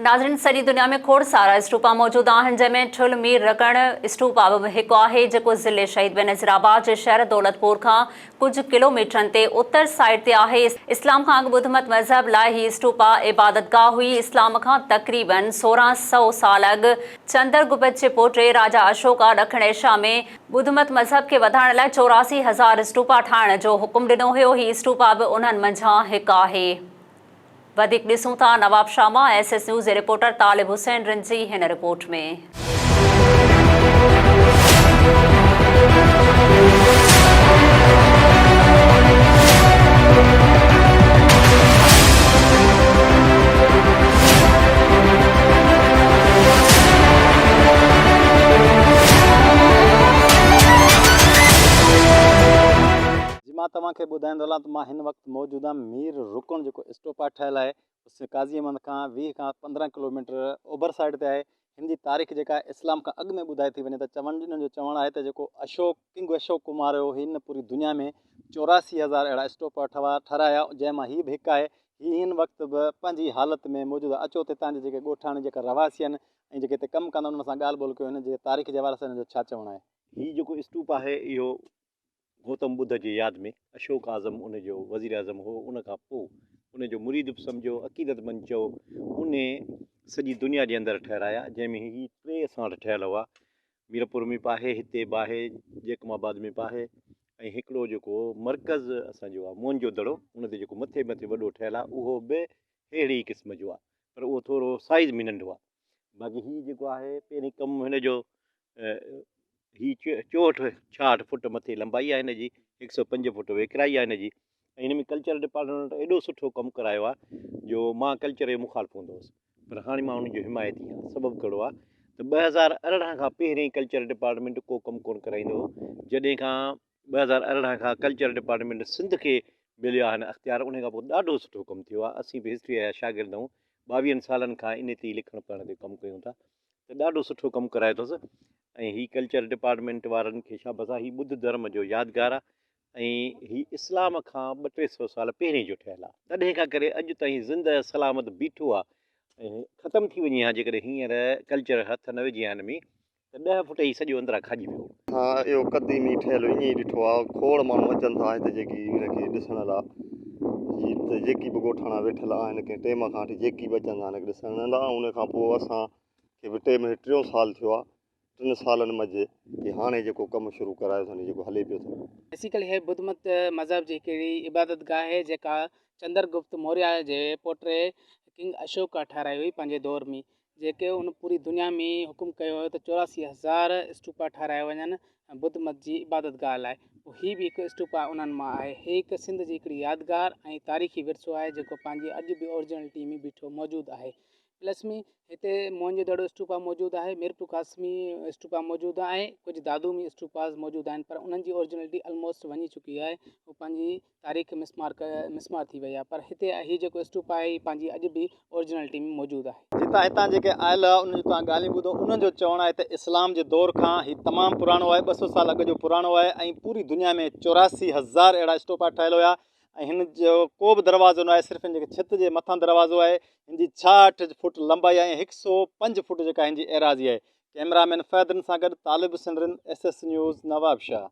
ناظرين سڄي دنيا ۾ کوڙ سارا اسٽوپا موجود آهن جنهن ۾ ٺل مير رڪڻ اسٽوپا به هڪ آهي جيڪو ضلعي شهيد بينظير آباد جي شهر دولتپور کان ڪجهه ڪلو ميٽرن تي اتر سائيڊ تي آهي اسلام کان اڳ ٻڌمت مذهب لاء هي اسٽوپا عبادتگاهه هئي اسلام کان تقريبن 1600 سال اڳ چندر گپت جي پوٽي راجا اشوڪا ڏکڻ ايشيا ۾ ٻڌمت مذهب کي وڌائڻ لاء 84 هزار اسٽوپا ٺاهڻ جو حڪم ڏنو هيو هي اسٽوپا به انهن منجهان هڪ آهي. وڌيڪ ڏسون ٿا نوابشاهه مان ايس ايس نيوز جي رپورٽر طالب حسين رند جي هن رپورٽ ۾. جي مان توهان کي ٻڌائيندو هلان ته مان هن وقت موجود آهيان مير رڪن جيڪو اسٽوپا ٺهيل آهي اس قاضي احمد کان 20 کان 15 ڪلوميٽر اوڀر سائيڊ تي آهي هن جي تاريخ جيڪا اسلام کان اڳ ۾ ٻڌائي ٿي وڃي ته چون انهن جو چوڻ آهي ته جيڪو اشوڪ ڪنگ اشوڪ ڪمار هيو هن پوري دنيا ۾ 84 هزار اهڙا اسٽوپا ٺوا ٺهرايا جنهن مان هي به هڪ آهي هي هن وقت به پنهنجي حالت ۾ موجود آهي اچو ته هتان جي جيڪي ڳوٺاڻي جيڪا رهواسي آهن ۽ جيڪي هتي ڪم ڪندا آهن انهن سان ڳالهه ٻولهه ڪيو هن جي تاريخ جي حوالي سان هن جو ڇا چوڻ آهي. هي جيڪو اسٽوپ آهي اهو گوتم ٻڌ جي ياد ۾ اشوڪ اعظم ان جو وزيراعظم هو، ان کان پوء ان جو مريد به سمجهو، عقيدتمند چئو، ان سڄي دنيا جي اندر ٺهرايا، جنهن ۾ هي ٽي اسان وٽ ٺهيل هئا، ميرپور ۾ به آهي، هتي به آهي، جيڪب آباد ۾ به آهي ۽ هڪڙو جيڪو مرڪز اسان جو آهي موهن جو دڙو، ان تي جيڪو مٿي مٿي وڏو ٺهيل آهي، اهو به اهڙي ئي قسم جو آهي، پر اهو ٿورو سائيز ۾ ننڍو آهي. باقي هي جيڪو آهي پهرين ڪم هن جو هي 64 66 فوٽ مٿي لمبائي آهي هن جي 105 فوٽ ويڪرائي آهي هن جي ۽ هن ۾ ڪلچر ڊپارٽمينٽ ايڏو سٺو ڪم ڪرايو آهي جو مان ڪلچر جو مخالف هوندو هوس پر هاڻي مان ان جو حمايتي آهيان سبب ڪهڙو آهي ته 2018 کان پهرين ڪلچر ڊپارٽمينٽ ڪو ڪم ڪونه ڪرائيندو هو جڏهن کان 2018 کان ڪلچر ڊپارٽمينٽ سنڌ کي مليو آهن اختيار ان کان پوء ڏاڍو سٺو ڪم ٿيو آهي اسين به هسٽري جا شاگرد آهيون ٻاويهن سالن کان ان تي ئي لکڻ پڙهڻ تي ڪم ڪيون ٿا ته ڏاڍو سٺو ڪم ڪرايو اٿس ۽ هي ڪلچر ڊپارٽمينٽ وارن کي شابس آهي هي ٻڌ ڌرم جو يادگار آهي ۽ هي اسلام کان ٻه ٽي سو سال پهرين جو ٺهيل آهي تڏهن کان ڪري اڄ تائين زنده سلامت بيٺو آهي ۽ ختم ٿي وڃي ها جيڪڏهن هينئر ڪلچر هٿ نه وجهي ها هن ۾ ته ڏهه فوٽ هي سڄو اندران کاڄي ويو. ها اهو قديمي ٺهيل ائين ئي ڏٺو آ کوڙ ماڻهو اچن ٿا هتي جيڪي ان کي ڏسڻ لا هي هتي جيڪي به ڳوٺاڻا ويٺل آهن ڪنهن ٽيم کان وٺي جيڪي به اچن ٿا هن کي ڏسڻ لا ان کان پوء اسان کي به ٽيم هي ٽيون سال ٿيو آ ٽن سالن منجهه هي هاڻي جيڪو ڪم شروع ڪرايو اٿن جيڪو هلي پيو ٿو. بيسيڪلي هي ٻڌ مت مذهب جي هڪڙي عبادت گاهه آهي جيڪا چندر گپت موريا جي پوٽي ڪنگ اشوڪا ٺهرائي هئي پنهنجي دور ۾ جيڪي ان پوري دنيا ۾ حڪم ڪيو هيو ته 84 هزار اسٽوپا ٺهرايا وڃن ٻڌ مت جي عبادت گاهه لاء پوء هي به هڪ اسٽوپا انهن مان آهي. هي هڪ سنڌ جي هڪڙي يادگار ۽ تاريخي ورثو آهي جيڪو پنهنجي اڄ به اوريجنلٽي ۾ بيٺو موجود آهي. پلس ۾ هتي موهن جو دڙو اسٽوپا موجود آهي، ميرپور قاسمي اسٽوپا موجود آهي ۽ ڪجهه دادو ۾ اسٽوپاز موجود آهن پر انهن جي اوريجنلٽي الموسٽ وڃي چڪي آهي هو پنهنجي تاريخ مسمار مسمار ٿي وئي آهي پر هتي هي جيڪو اسٽوپا آهي هي پنهنجي اڄ به اوريجنلٽي ۾ موجود آهي. جتان هتان جيڪي آيل هئا انهن جون توهان ڳالهيون ٻڌو انهن جو چوڻ آهي ته اسلام جي دور کان هي تمام پراڻو آهي 200 سال اڳ جو پراڻو آهي ۽ پوري دنيا ۾ 84 هزار اهڙا اسٽوپا ٺهيل هيا ۽ هن جو ڪو به دروازو نه آهي صرف هن جي ڇت جي مٿان دروازو آهي هن جي 66 فوٽ لمبائي آهي ۽ 105 فوٽ جيڪا هن جي ايراضي آهي ڪئميرا مين فهد رند سان گڏ Talib Hussain Rind S S news Nawabshah.